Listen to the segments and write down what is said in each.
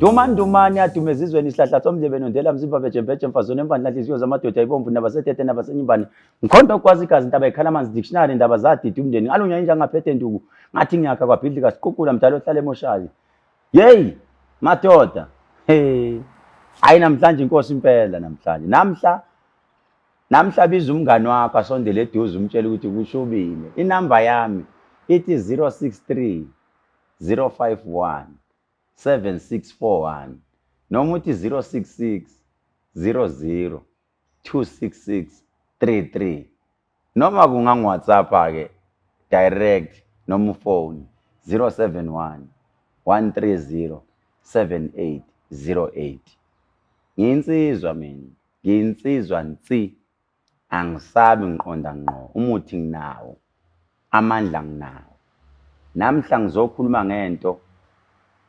Dumandumane adume ezizweni isihlahla somndebe nondela mzimba bejembeje mfazone empandla nhliziyo zamadoda ibomvu nabasetete nabasenyimbane mkhonto okwazi igazi intaba ikhala amanzi dictionary indaba zadida umndeni ngalunya inja ngaphethe nduku ngathi ngiyakha kwabhidlika siqukula mdala ohlala emoshali. Yeyi madoda, hey, hayi namhlanje inkosi impela namhlanje. Namhla namhla biza umngani wakho asondele eduze umtshele ukuthi kushubile. Inamba yami ithi 063 051 7641 noma uthi 066 00 266 33 noma kungangi-WhatsApp-ke direct noma ufone 071 130 7808. Ngiyinsizwa mina, ngiyinsizwa nsi, angisabi ngiqonda ngqo, umuthi nginawo, amandla nginawo. Namhla ngizokhuluma ngento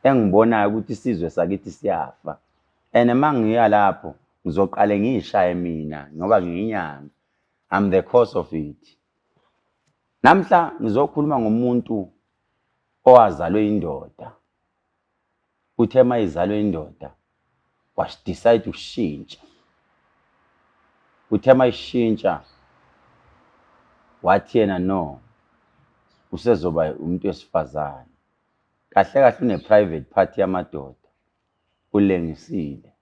engibonayo ukuthi isizwe sakithi siyafa. And uma ngiya lapho ngizoqale ngiyishaye mina ngoba ngiyinyanga. I'm the cause of it. Namhla ngizokhuluma ngomuntu owazalwe indoda. Uthe uma izalwe indoda wasidecide ukushintsha. Uthe uma ishintsha wathi yena no, usezoba umuntu wesifazane. Kahle kahle une-private part yamadoda, ulengisile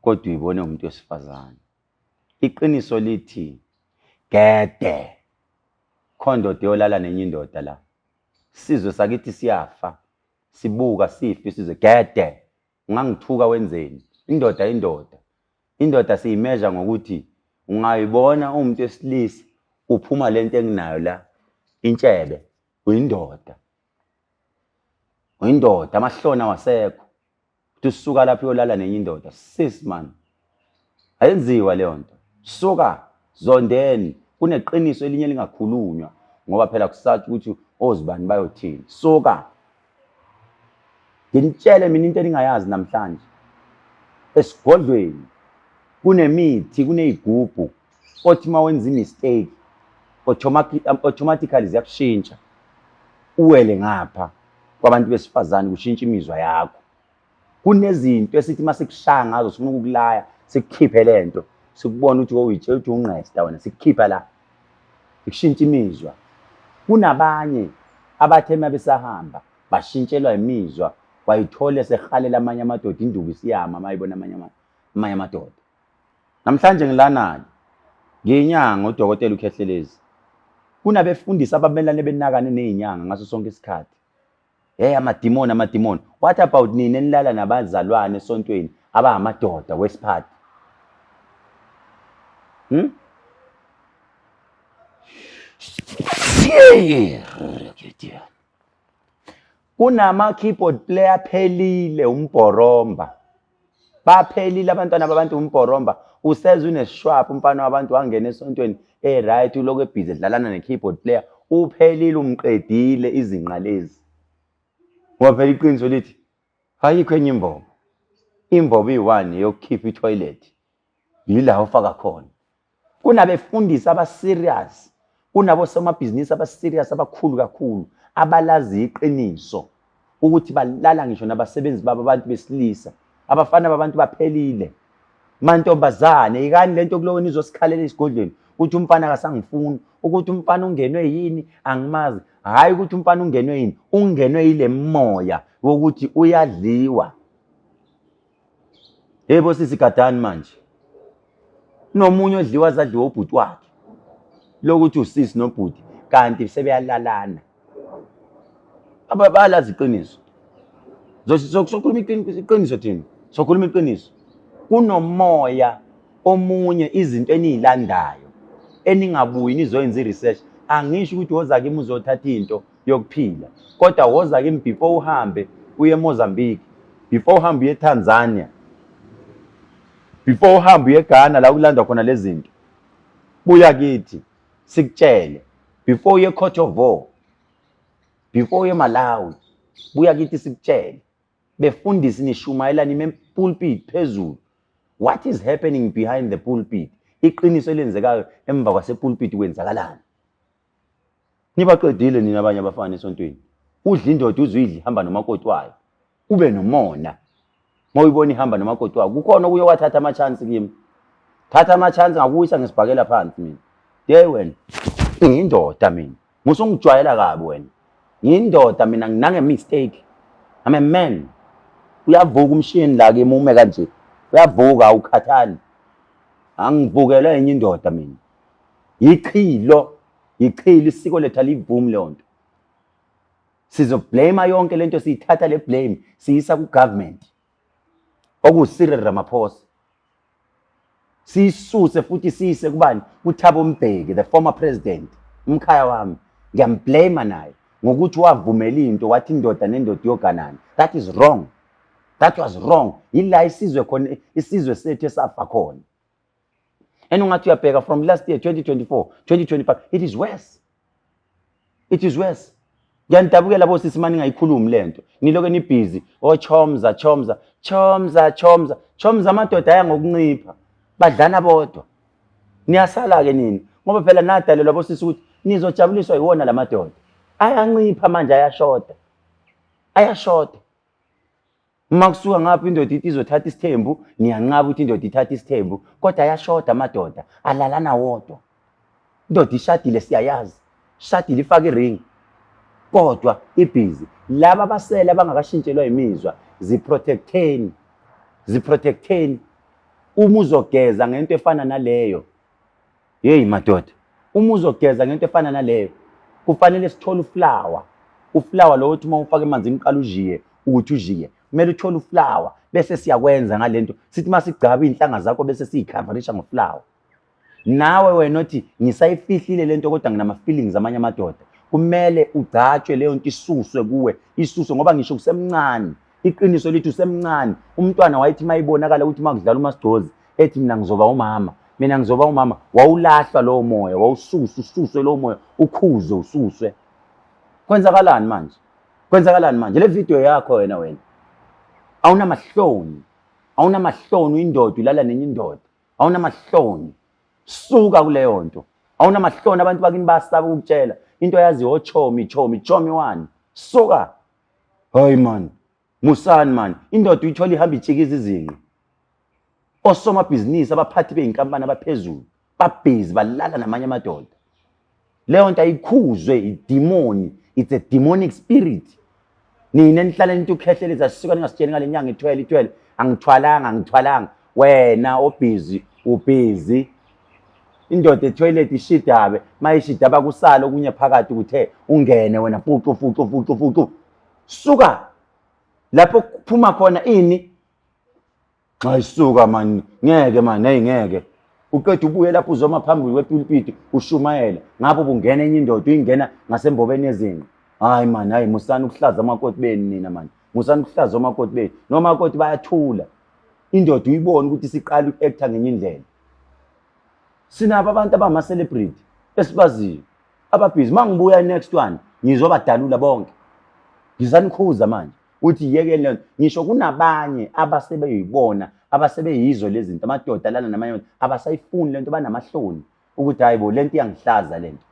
kodwa uyibone umuntu wesifazane. Iqiniso lithi gede khondoda eyolala nenye indoda la. Sizwe sakithi siyafa, sibuka sifa isizwe gede. Ungangithuka wenzeni? Indoda indoda. Indoda siyimeasure ngokuthi ungayibona umuntu wesilisa uphuma lento enginayo la intshebe, uyindoda. Uyindoda, amahloni awasekho. Uthi usuka lapho uyolala nenye indoda. Sis man. Ayenziwa leyo nto. Suka zondeni, kuneqiniso elinye lingakhulunywa ngoba phela kusathi ukuthi ozibani bayothini. Suka. Nginitshele mina into eningayazi namhlanje. Esigodlweni kunemithi, kuney'gubhu othi uma wenza i-mistake automatically ziyakushintsha uwele ngapha kwabantu besifazane, kushintsha imizwa yakho. Kunezinto esithi uma sikushaya ngazo sifuna ukukulaya, sikukhiphe le nto, sikubona ukuthi uyitshela ukuthi ungqesta wena, sikukhipha la, sikushintsha imizwa. Kunabanye abathe uma besahamba bashintshelwa imizwa, wayithola sehalela amanye amadoda, induku isiyama uma ibona amanye amadoda. Namhlanje ngilana-ke ngiyinyanga udokotela uKhehlelezi. Kunabefundisi abamelane benakane nezinyanga ngaso sonke isikhathi. Hey, amadimoni, amadimoni. What about nina enilala nabazalwane esontweni abangamadoda wesiphathi? Kunama keyboard player aphelile umbhoromba. Baphelile abantwana babantu umbhoromba. Useze unesishwapha umfana wabantu wangena esontweni e-right ulokhu ebhizi edlalana ne-keyboard player. Uphelile umqedile izinqa lezi. Ngoba phela iqiniso lithi ayikho enye imbobo. Imbobo iyi-one yokukhipha i-toilet. Yila ofaka khona. Kunabefundisi aba-serious, kunabosomabhizinisi aba-serious abakhulu kakhulu abalazi iqiniso ukuthi balala ngisho nabasebenzi babo abantu besilisa. Abafana babantu baphelile. Mantombazane, yikani lento kulowo nizosikhalela esigodlweni ukuthi umfana akasangifuni, ukuthi umfana ungenwe yini angimazi. Hhayi ukuthi umfana ungenwe yini, ungenwe yile moya wokuthi uyadliwa. Yebo sisi gadani manje. Nomunye odliwa zadliwa ubhuti wakhe. Lokuthi usisi nobhuti kanti sebeyalalana. Abalazi iqiniso. Sokhuluma iqiniso thina. Sokhuluma iqiniso. Kunomoya omunye izinto eniyilandayo eningabuyi nizoyenza i-research. Angisho ukuthi woza kimi uzothatha into yokuphila, kodwa woza kimi before uhambe uye eMozambique, before uhambe uye eTanzania, before uhambe uye eGhana la kulandwa khona lezi zinto. Buya kithi sikutshele before uye eCote d'Ivoire, before uye eMalawi, buya kithi sikutshele. Befundisi nishumayela nime pulpit phezulu. What is happening behind the pulpit? Iqiniso elenzekayo emva kwasepulpit kwenzakalani? Nibaqedile nina abanye abafana esontweni. Udla indoda uze uyidle ihamba nomakoti wayo. Ube nomona. Uma uyibona ihamba nomakoti wakho, kukhona okuye wathatha ama-chance kimi. Thatha ama-chance ngakuwisa ngesibhakela phansi mina. Yeyi wena, ngiyindoda mina. Musungijwayela kabi wena. Ngiyindoda mina nginange mistake. I'm a man. Uyavuka umshini la kimi ume kanje. Uyavuka awukhathali. Angivukelwe enye indoda mina. Yichilo, yichilo isiko lethu alivumi leyo nto. Sizoblame yonke lento siyithatha le blame siyisa ku government. Oku Cyril Ramaphosa. Siyisuse futhi siyise kubani? KuThabo Mbeki, the former president, umkhaya wami. Ngiyamblame naye ngokuthi wavumela into wathi indoda nendoda iyoganana. That is wrong. That was wrong. Yila isizwe khona isizwe sethu esafa khona. And ungathi uyabheka from last year 2024, 2025, it is worse. It is worse. Ngiyanidabukela bosisi mani ningayikhulumi lento. Niloke nibhizi ochomza chomza chomza chomza chomza amadoda aya ngokuncipha. Badlana bodwa. Niyasala ke nini ngoba phela nadalelwa bosisi ukuthi nizojabuliswa yiwona lamadoda. Ayancipha manje ayashoda. Ayashoda. Uma kusuka ngapha indoda ithi izothatha isithembu, niyanqaba ukuthi indoda ithatha isithembu, kodwa ayashoda amadoda, alalana wodwa. Indoda ishadile siyayazi, ishadile ifake iringi, kodwa ibhizi. Laba abasele abangakashintshelwa imizwa, ziprotecteni, ziprotecteni. Uma uzogeza ngento efana naleyo, Hey madoda, uma uzogeza ngento efana naleyo, kufanele sithole uflower. Uflower lo othi uma ufaka emanzini uqala ujiye, ukuthi ujiye. Kumele uthole uflower bese siyakwenza ngalento. Sithi uma sigcaba iy'nhlanga zakho bese siyikhavarisha ngoflower. Nawe wena othi ngisayifihlile lento kodwa nginama-feelings amanye amadoda. Kumele ugcatshwe leyo nto isuswe kuwe, isuswe ngoba ngisho kusemncane. Iqiniso lithi usemncane. Umntwana wayethi uma ibonakala ukuthi uma kudlala umasigcozi ethi mina ngizoba umama, mina ngizoba umama, wawulahlwa lowo moya, wawususa ususwe lowo moya, ukhuzwe ususwe. Kwenzakalani manje? Kwenzakalani manje? Le video yakho wena wena. Awunamahloni. Awunamahloni uyindoda ulala nenye indoda. Awunamahloni. Suka kuleyo nto. Awunamahloni abantu bakini bayasaba ukukutshela into yazi ochomi chomi chomi wani. Suka. Hayi man. Musani man. Indoda uyithola ihamba itshikiza izinqe. Osomabhizinisi abaphathi beyinkampani abaphezulu babhizi balala namanye amadoda. Leyo nto ayikhuzwe idemoni. It's a demonic spirit. Nina nihlala nithi ukhehleleza sisuka ningasitsheli ngale nyanga ithwele ithwele. Angithwalanga angithwalanga. Wena obhizi ubhizi indoda etoilet ishidabe mayishidaba kusala okunye phakathi kuthe ungene wena fucu fucu fucu fucu suka lapho kuphuma khona ini nxa isuka mani ngeke mani hey ngeke uqeda ubuye lapho uzoma phambili kwepulpiti ushumayela ngapho ubungena enye indoda uyingena ngasembobeni yezinqa hayi mani hayi musani ukuhlaza amakoti benu nina mani musani ukuhlaza omakoti benu nomakoti bayathula indoda uyibone ukuthi siqala uku-acta ngenye indlela Sinabo abantu abama celebrity esibaziyo ababhizi. Mangibuya next one ngizobadalula bonke. Ngisanikhuza manje uthi yekeni leyo ngisho kunabanye abasebeyibona abasebeyizo lezi zinto amadoda lana namanye abasayifuni lento banamahloni ukuthi hayi bo lento iyangihlaza lento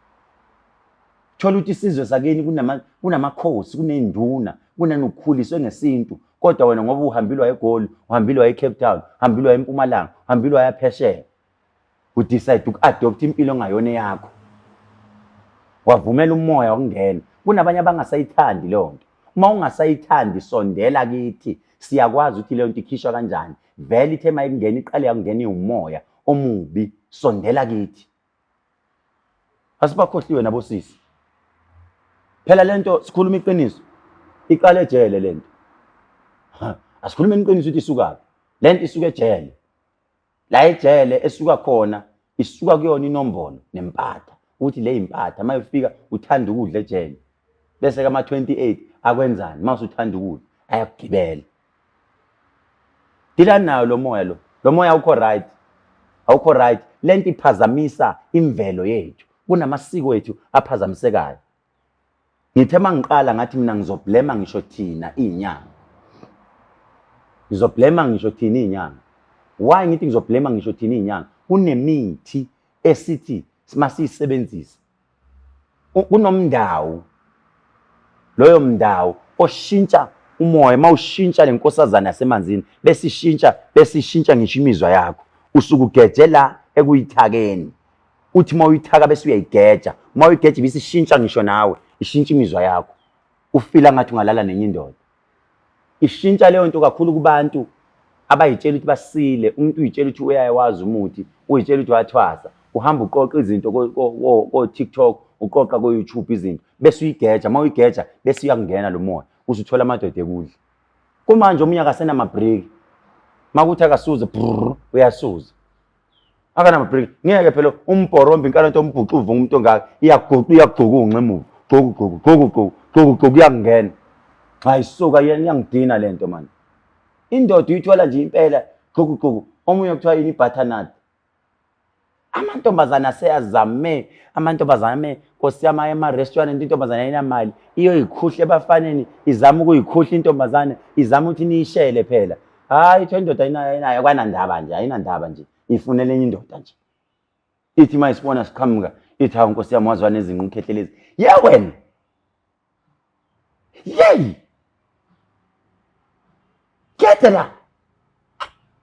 thola ukuthi isizwe sakini kunama kunamakhosi kunenduna kunanokukhuliswe ngesintu kodwa wena ngoba uhambile waye eGoli uhambile waye eCape Town uhambile waye eMpumalanga uhambile waya phesheya udecide uku-adopt impilo ongayona eyakho wavumela umoya wakungena kunabanye abangasayithandi leyo nto uma ungasayithandi sondela kithi siyakwazi ukuthi leyo nto ikhishwa kanjani vele ithe uma ikungena iqale yakungena iwumoya omubi sondela kithi asibakhohliwe nabosisi phela lento sikhuluma iqiniso iqale ejele lento asikhulume iqiniso ukuthi isukaphi lento isuka ejele la ejele esuka khona isuka kuyona inombolo nempatha ukuthi le impatha uma ufika uthanda ukudla ejele bese kama 28 akwenzani uma usuthanda ukudla ayakugibela Dilani nayo lo moya lo. Lo moya awukho right. Awukho right. Lento iphazamisa imvelo yethu. Kunamasiko ethu aphazamisekayo. Ngithe mangiqala ngathi mina ngizoblema ngisho thina izinyanga. Ngizoblema ngisho thina izinyanga. Why ngithi ngizoblema ngisho thina izinyanga? Kunemithi esithi masiyisebenzise kunomndawo loyo mndawo oshintsha Umoya mawushintsha lenkosazana yasemanzini bese ishintsha, bese ishintsha ngisho imizwa yakho. Usuke ugeje la ekuyithakeni. Uthi mawuyithaka bese uyayigeja. Mawuyigeja bese ishintsha ngisho nawe, ishintsha imizwa yakho. Ufila ngathi ungalala nenye indoda. Ishintsha leyo nto kakhulu kubantu abayitshela ukuthi basile. Umuntu uyitshela ukuthi uyawazi umuthi, uyitshela ukuthi wathwasa. Uhamba uqoqa izinto ko-TikTok, uqoqa ko-YouTube izinto, bese uyigeja. Uma uyigeja bese uyakungena lo moya, usuthola amadoda ekudla. Kumanje omunye akasenamabreki, makuthi akasuze brrr, uyasuza. Akanamabreki, ngeke phela umbhorombe inkalonto ombhuxuvu umuntu ongaka, iyaguqa iyagcukunqa emuva, gcuku gcuku gcuku gcuku gcuku gcuku iyakungena. Hayi suka, iyangidina le nto mani. Indoda uyithola nje impela gcuku gcuku, omunye kuthiwa yini i-butternut. Amantombazane aseyazame, amantombazane ame nkosi yami aye ema-restaurant, intombazane ayinamali iyoyikhuhla ebafaneni, izama ukuyikhuhla intombazane, izama ukuthi niyishele phela. Hhayi, ithiwa indoda ayinayo kwanandaba nje, ayinandaba nje, ifunela enye indoda nje. Ithi uma isibona siqhamuka, ithi hawu nkosi yami wazwa nezinqa ukhehlelezi. Ye wena! Yeyi! Gede la!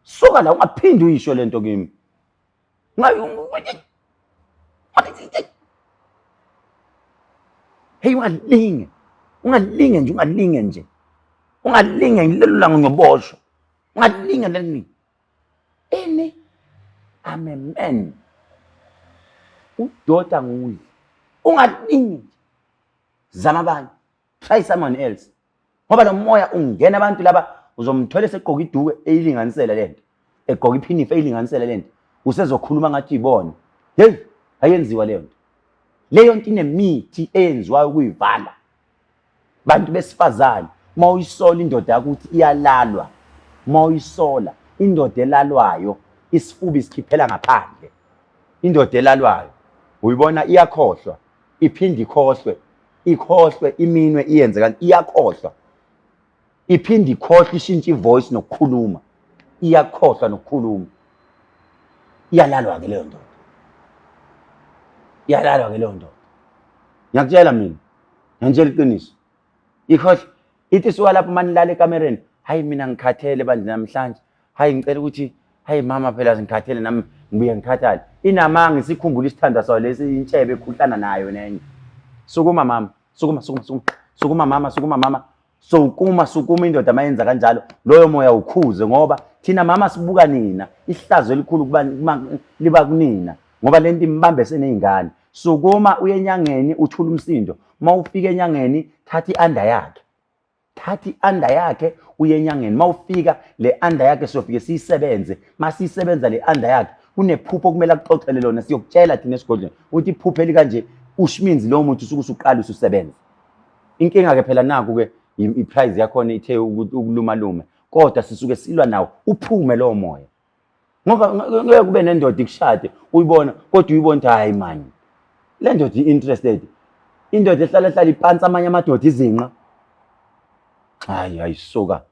Suka la ungaphindi uyisho lento kimi. Hey ungalinge. Ungalinge nje, ungalinge nje. Ungalinge ngilelo langa ngiyoboshwa. Ungalinge leli. Ini? I'm a man. Udota ngudla. Ungalinge nje. Zama abanye. Try someone else. Ngoba lo moya ungena abantu laba uzomthola esegqoka iduku eyilinganisela lento. Egqoka iphinifa eyilinganisela lento. Usezokhuluma ngathi ibona. Hey, ayenziwa leyo nto. Leyo nto inemithi eyenziwayo ukuyivala. Bantu besifazane, uma uyisola indoda yakho ukuthi iyalalwa, uma uyisola indoda elalwayo isifuba isikhiphela ngaphandle. Indoda elalwayo uyibona iyakhohlwa, iphinde ikhohlwe, ikhohlwe iminwe iyenze kanti iyakhohlwa. Iphinde ikhohlwe ishintshe ivoice nokukhuluma. Iyakhohlwa nokukhuluma. Iyalalwa ke leyo ndoda. Iyalalwa ke leyo ndoda. Ngiyakutshela mina. Ngiyantshela iqiniso. Ikhohle ithi suka lapho manilala ekamereni. Hayi mina ngikhathele bandla namhlanje. Hayi ngicela ukuthi hayi mama phela ngikhathele nami ngibuye ngikhathale. Inamanga isikhumbula isithandwa sayo lesi intshebe ekhuhlana nayo nenye. Sukuma mama, sukuma sukuma sukuma. Sukuma mama, sukuma mama. Sukuma sukuma indoda mayenza kanjalo loyo moya ukhuze ngoba thina mama sibuka nina ihlazo elikhulu kuba liba kunina ngoba lento imbambe seneyingane. Sukuma uye enyangeni uthula umsindo. Mawufika enyangeni thatha i-under yakhe. Thatha i-under yakhe uye enyangeni. Mawufika le under yakhe siyofike siyisebenze. Masiyisebenza le under yakhe kunephupho okumele akuxoxele lona, siyokutshela thina esigodlweni ukuthi iphupho elikanje ushminzi lowo muntu usuke usuqala ususebenza. Inkinga ke phela naku ke i-prize yakhona ithe ukulumalume, kodwa sisuke silwa nawo uphume lowo moya. Ngoba ngeke kube nendoda ikushade uyibona kodwa uyibona ukuthi hayi man le ndoda i-interested, indoda ehlala hlala ipansa amanye amadoda izinqa. Hayi hayi suka.